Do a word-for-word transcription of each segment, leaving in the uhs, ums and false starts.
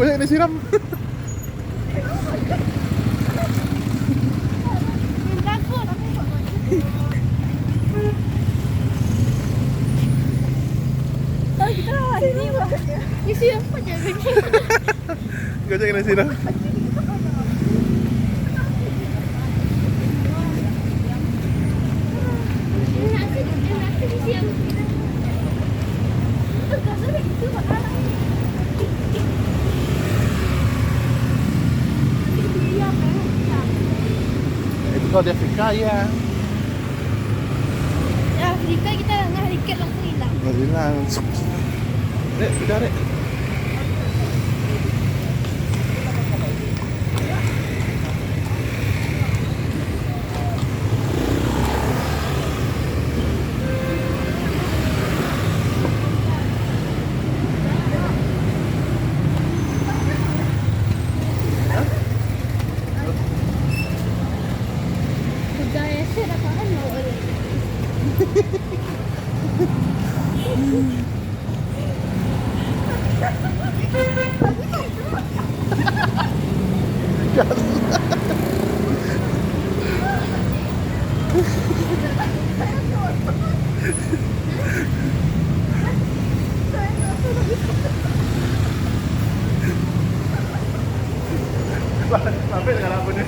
Banyak disiram. Tahu kita lawan ini, Bang. Isi apa je? Gojek nasi dah. Itu kalau di Afrika, iya. Ya, Afrika kita nengah dikit langsung hilang. Langsung hilang. Dek, sudah, Dek. Udah, ya, saya dah tahan mau. Sampai dengan apa ni?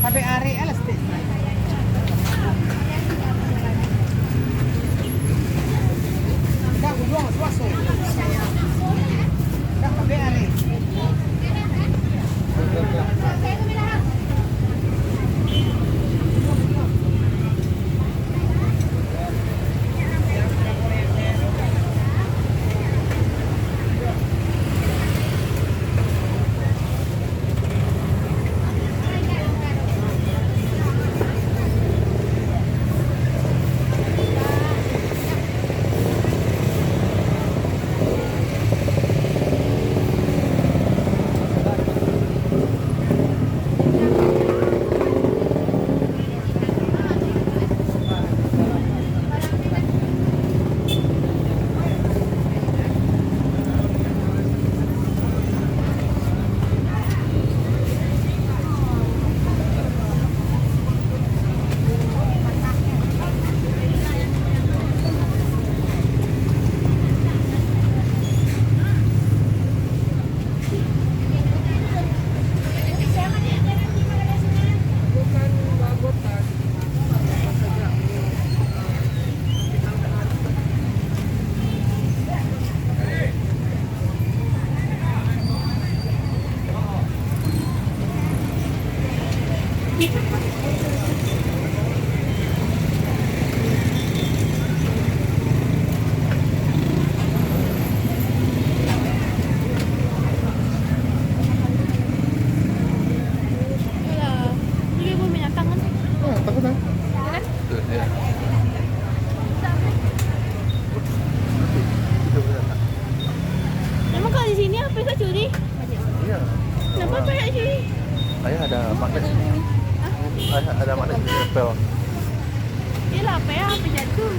Sampai arek lah, Stik. Dah, buang, suas, oi. Dah, sampai arek. Alah, beli buah binatang kan? Hmm, Tahu, tahu. Tuh, ya. Memang kalau di sini apa yang kau curi? Iya. Kenapa banyak curi? Ayah ada magnet. Hah? Ayah ada magnet di Apple. Dia lah apa ya? Apa jatuh?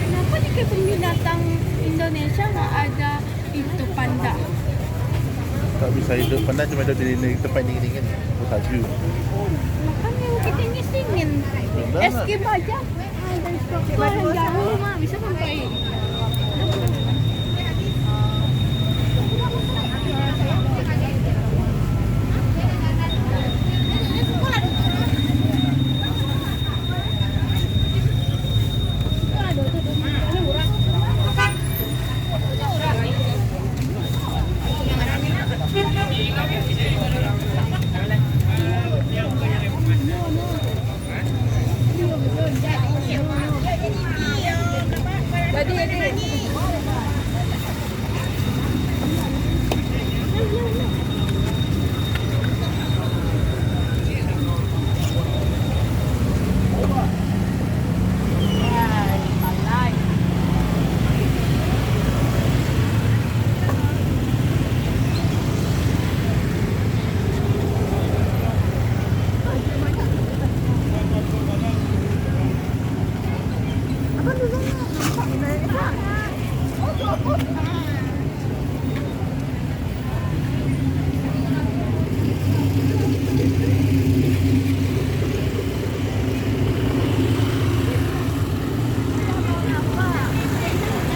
Kenapa di kebun binatang Indonesia nggak ada itu panda? Tak bisa hidup, panda cuma hidup di, di tempat dingin-dingin, salju. Makanya Bukittinggi dingin. Benar. Es krim aja. Kalau jauh mah bisa sampai.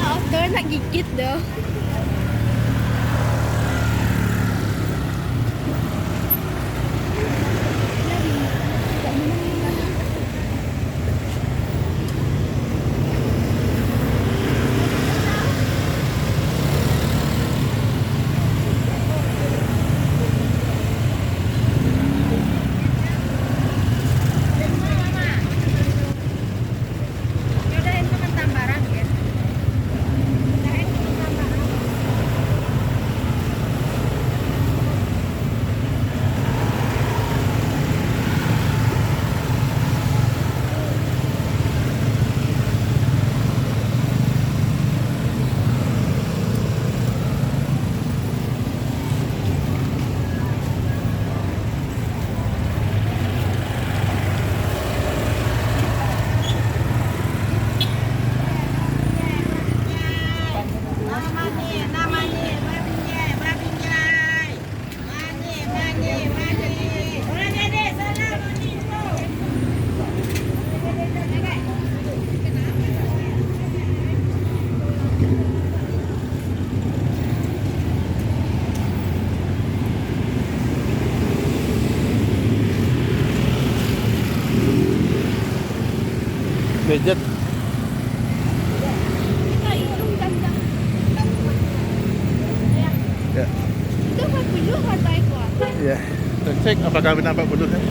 Oto nak gigit doh. Gadget. Ya. Ya. Kita cek apakah benar empat puluh, ya.